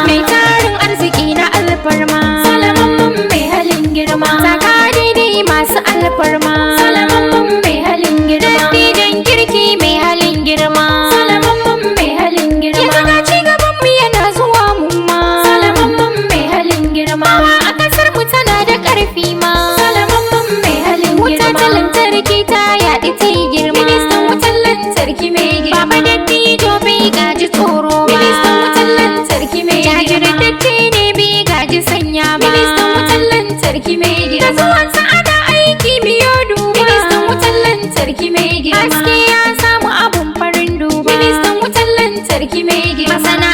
Mai tarin arziki na alfarma. Salaman mai halin girma. Taka daidai masu alfarma. Salaman mai halin girma. Dattijan kirki mai halin girma. Salaman mai halin Yanzu girma. ga ci gaban mu yana zuwa mu ma. Salaman mai halin girma. Hawa a kasar mu tana da ƙarfi ma. Salaman mai halin Wuta girma. ta lantarki ta yaɗu ta yi girma. Ministan wutar lantarki mai girma. Baba dattijo bai gaji tsoro ba. Ministan wutar lantarki mai girma. Jajirtacce ne bai gaji sanya ba. Ministan wutar lantarki mai Da girma. zuwansa ana aiki miyo duba. Ministan wutar lantarki mai girma. Haske ya samu abun farin duba. Ministan wutar lantarki mai girma. Masana